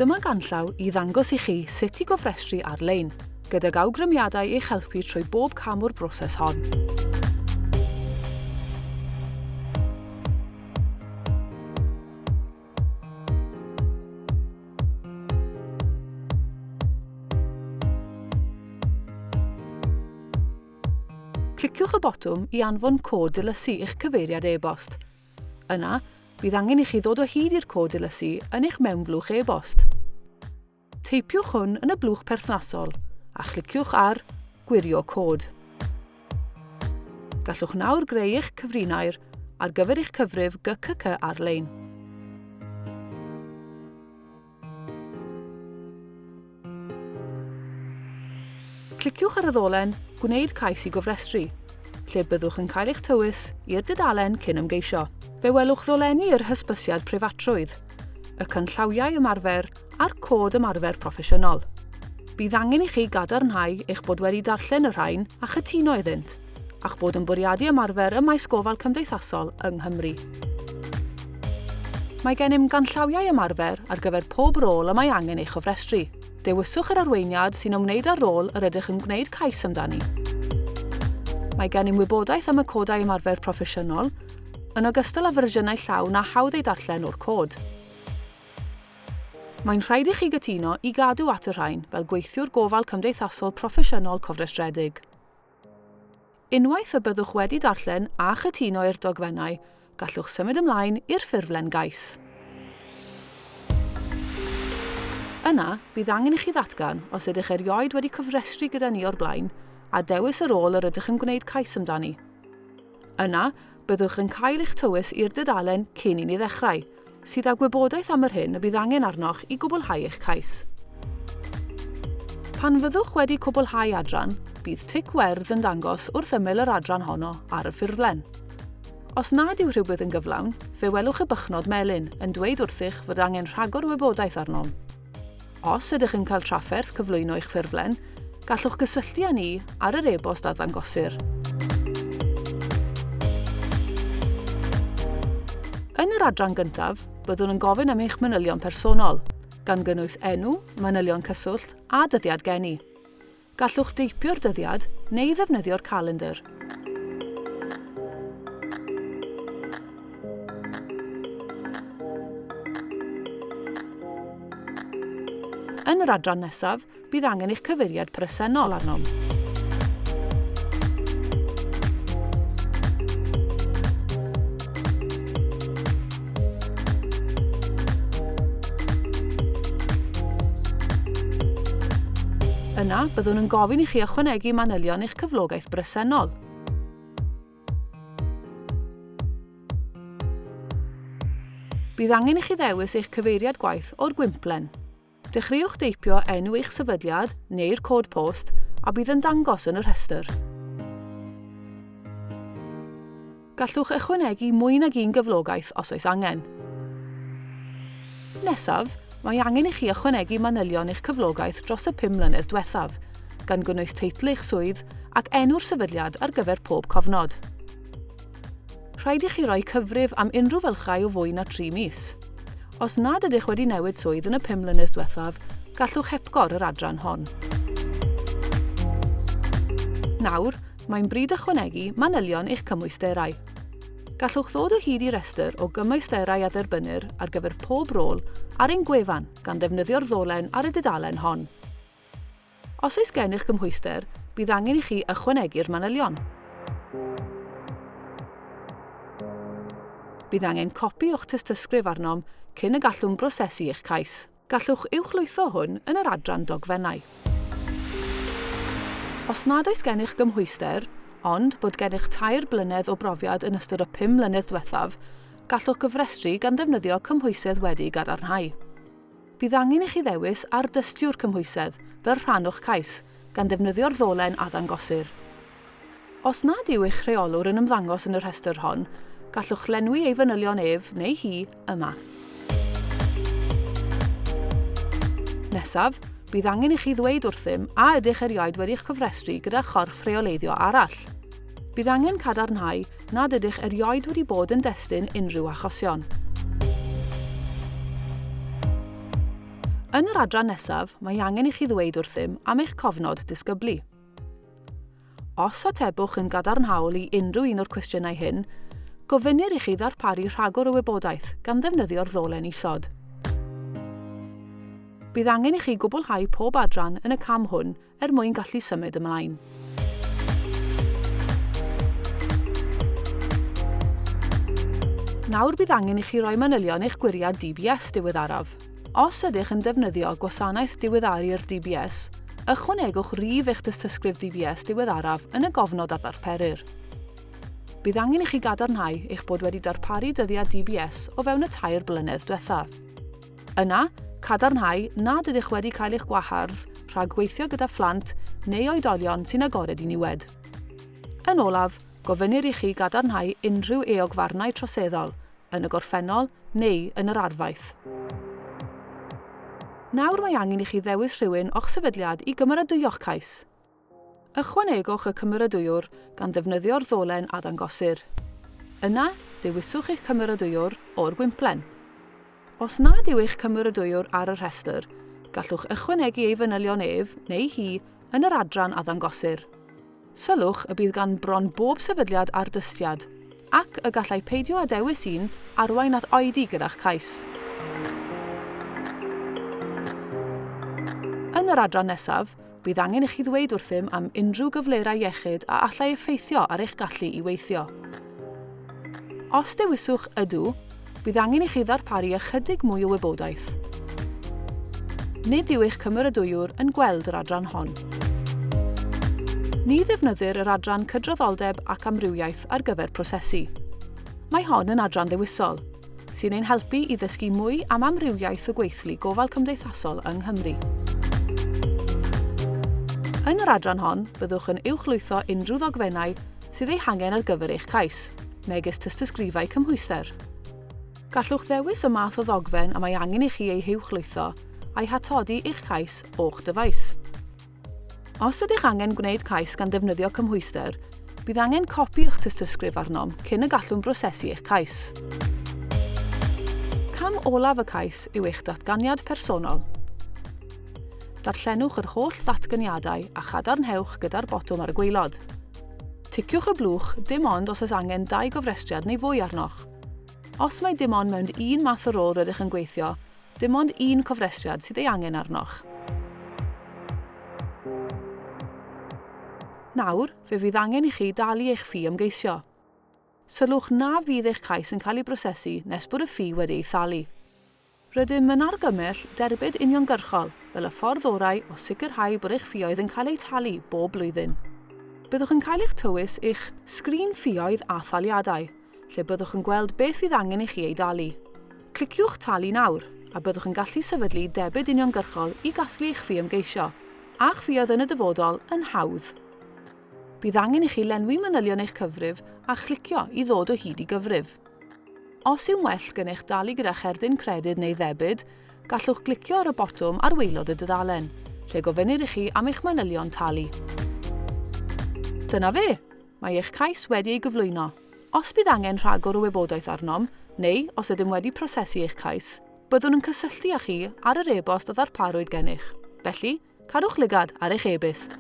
Dyma ganllaw i ddangos i chi sut i gofrestru ar-lein, gydag awgrymiadau i'ch helpu trwy bob cam o'r broses hon. Cliciwch y botwm i anfon cod dilysu i'ch cyfeiriad e-bost. Yna, bydd angen i chi ddod o hyd i'r cod dilysu yn eich mewnflwch e-bost. Teipiwch hwn yn y blwch perthnasol a chliciwch ar Gwirio cod. Gallwch nawr greu eich cyfrinair ar gyfer eich cyfrif GCC ar-lein. Cliciwch ar y ddolen Gwneud cais i gofrestru, lle byddwch yn cael eich tywys i'r dudalen cyn ymgeisio. Fe welwch ddolenni yr hysbysiad preifatrwydd, y canllawiau ymarfer a'r cod ymarfer proffesiynol. Bydd angen i chi gadarnhau eich bod wedi darllen y rhain a chytuno iddynt, a'ch bod yn bwriadu ymarfer ym maes gofal cymdeithasol yng Nghymru. Mae gennym ganllawiau ymarfer ar gyfer pob rôl y mae angen ei chofrestru. Dewiswch yr arweiniad sy'n ymwneud â'r rôl yr ydych yn gwneud cais amdani. Mae gennym wybodaeth am y codau ymarfer proffesiynol, yn ogystal â fersiynau llawn a hawdd eu darllen o'r cod. Mae'n rhaid i chi gytuno i gadw at y rhain fel gweithiwr gofal cymdeithasol proffesiynol cofrestredig. Unwaith y byddwch wedi darllen a chytuno i'r dogfennau, gallwch symud ymlaen i'r ffurflen gais. Yna, bydd angen i chi ddatgan os ydych erioed wedi cofrestru gyda ni o'r blaen a dewis y rôl yr ydych yn gwneud cais amdani. Yna, byddwch yn cael eich tywys i'r dudalen Cyn i ni ddechrau, sydd â gwybodaeth am yr hyn y bydd angen arnoch i gwblhau eich cais. Pan fyddwch wedi cwblhau adran, bydd tic werdd yn dangos wrth ymyl yr adran honno ar y ffurflen. Os nad yw rhywbeth yn gyflawn, fe welwch y bychnod melyn yn dweud wrthych fod angen rhagor o wybodaeth arnom. Os ydych yn cael trafferth cyflwyno eich ffurflen, gallwch gysylltu â ni ar yr e-bost a ddangosir. Yn yr adran gyntaf, byddwn yn gofyn am eich manylion personol, gan gynnwys enw, manylion cyswllt a dyddiad geni. Gallwch deipio'r dyddiad neu ddefnyddio'r calendr. Yn yr adran nesaf, bydd angen eich cyfeiriad presennol arnom. Yna, byddwn yn gofyn i chi ychwanegu manylion eich cyflogaeth bresennol. Bydd angen i chi ddewis eich cyfeiriad gwaith o'r gwymplen. Dechreuwch deipio enw eich sefydliad neu'r cod post a bydd yn dangos yn y rhestr. Gallwch ychwanegu mwy nag un gyflogaeth os oes angen. Nesaf, mae angen i chi ychwanegu manylion eich cyflogaeth dros y 5 mlynedd diwethaf, gan gynnwys teitl eich swydd ac enw'r sefydliad ar gyfer pob cofnod. Rhaid i chi roi cyfrif am unrhyw fylchau o fwy na thri mis. Os nad ydych wedi newid swydd yn y pum mlynedd diwethaf, gallwch hepgor yr adran hon. Nawr, mae'n bryd ychwanegu manylion eich cymwysterau. Gallwch ddod o hyd i restr o gymwysterau a dderbynnir ar gyfer pob rôl ar ein gwefan gan ddefnyddio'r ddolen ar y dudalen hon. Os oes gennych gymhwyster, bydd angen i chi ychwanegu'r manylion. Bydd angen copi o'ch tystysgrif arnom cyn y gallwn brosesu eich cais. Gallwch uwchlwytho hwn yn yr adran Dogfennau. Os nad oes gennych gymhwyster, ond bod gennych tair blynedd o brofiad yn ystod y pum mlynedd diwethaf, gallwch gofrestru gan ddefnyddio cymhwysedd wedi'i gadarnhau. Bydd angen i chi ddewis ardystiwr cymhwysedd fel rhan o'ch cais, gan ddefnyddio'r ddolen a ddangosir. Os nad yw eich rheolwr yn ymddangos yn y rhestr hon, gallwch lenwi ei fanylion ef neu hi yma. Nesaf, bydd angen i chi ddweud wrthym a ydych erioed wedi'ch cofrestru gyda chorff rheoleiddio arall. Bydd angen cadarnhau nad ydych erioed wedi bod yn destun unrhyw achosion. Yn yr adran nesaf, mae angen i chi ddweud wrthym am eich cofnod disgyblu. Os atebwch yn gadarnhaol i unrhyw un o'r cwestiynau hyn, gofynnir i chi ddarparu rhagor o wybodaeth gan ddefnyddio'r ddolen isod. Bydd angen i chi gwblhau pob adran yn y cam hwn er mwyn gallu symud ymlaen. Nawr bydd angen i chi roi manylion eich gwiriad DBS diweddaraf. Os ydych yn defnyddio gwasanaeth diweddaru'r DBS, ychwanegwch rif eich dystysgrif DBS diweddaraf yn y gofnod a ddarperir. Bydd angen i chi gadarnhau eich bod wedi darparu dyddiad DBS o fewn y tair blynedd diwethaf. Yna, cadarnhau nad ydych wedi cael eich gwahardd rhag gweithio gyda phlant neu oedolion sy'n agored i niwed. Yn olaf, gofynnir i chi gadarnhau unrhyw euogfarnau troseddol, yn y gorffennol neu yn yr arfaeth. Nawr mae angen i chi ddewis rhywun o'ch sefydliad i gymeradwyo'ch cais. Ychwanegwch y cymeradwywr gan ddefnyddio'r ddolen a ddangosir. Yna, dewiswch eich cymeradwywr o'r gwymplen. Os nad yw eich cymeradwywr ar y rhestr, gallwch ychwanegu ei fanylion ef neu hi yn yr adran a ddangosir. Sylwch y bydd gan bron bob sefydliad ardystiad, ac y gallai peidio â dewis un arwain at oedi gyda'ch cais. Yn yr adran nesaf, bydd angen i chi ddweud wrthym am unrhyw gyflerau iechyd a allai effeithio ar eich gallu i weithio. Os dewiswch 'Ydw', bydd angen i chi ddarparu ychydig mwy o wybodaeth. Nid yw eich cymeradwywr yn gweld yr adran hon. Ni ddefnyddir yr adran Cydraddoldeb ac Amrywiaeth ar gyfer prosesu. Mae hon yn adran ddewisol, sy'n ein helpu i ddysgu mwy am amrywiaeth y gweithlu gofal cymdeithasol yng Nghymru. Yn yr adran hon, byddwch yn uwchlwytho unrhyw ddogfennau sydd eu hangen ar gyfer eich cais, megis tystysgrifau cymhwyster. Gallwch ddewis y math o ddogfen y mae angen i chi ei huwchlwytho a'i hatodi i'ch cais o'ch dyfais. Os ydych angen gwneud cais gan ddefnyddio cymhwyster, bydd angen copi o'ch tystysgrif arnom cyn y gallwn brosesu eich cais. Cam olaf y cais yw eich datganiad personol. Darllenwch yr holl ddatganiadau a chadarnhewch gyda'r botwm ar y gwaelod. Ticiwch y blwch dim ond os oes angen dau gofrestriad neu fwy arnoch. Os mai dim ond mewn un math o rôl rydych yn gweithio, dim ond un cofrestriad sydd ei angen arnoch. Nawr, fe fydd angen i chi dalu eich ffi ymgeisio. Sylwch na fydd eich cais yn cael ei brosesu nes bod y ffi wedi ei thalu. Rydym yn argymell derbyd uniongyrchol fel y ffordd orau o sicrhau bod eich ffioedd yn cael eu talu bob blwyddyn. Byddwch yn cael eich tywys i'ch sgrin ffioedd a thaliadau, lle byddwch yn gweld beth fydd angen i chi ei dalu. Cliciwch 'Talu nawr' a byddwch yn gallu sefydlu debyd uniongyrchol i gasglu eich ffi ymgeisio, a'ch ffioedd yn y dyfodol, yn hawdd. Bydd angen i chi lenwi manylion eich cyfrif a chlicio i ddod o hyd i gyfrif. Os yw'n well gennych dalu gyda cherdyn credyd neu ddebyd, gallwch glicio ar y botwm ar waelod y dudalen, lle gofynnir i chi am eich manylion talu. Dyna fe! Mae eich cais wedi ei gyflwyno. Os bydd angen rhagor o wybodaeth arnom, neu os ydym wedi prosesu eich cais, byddwn yn cysylltu â chi ar yr e-bost a ddarparwyd gennych. Felly, cadwch lygad ar eich e-byst!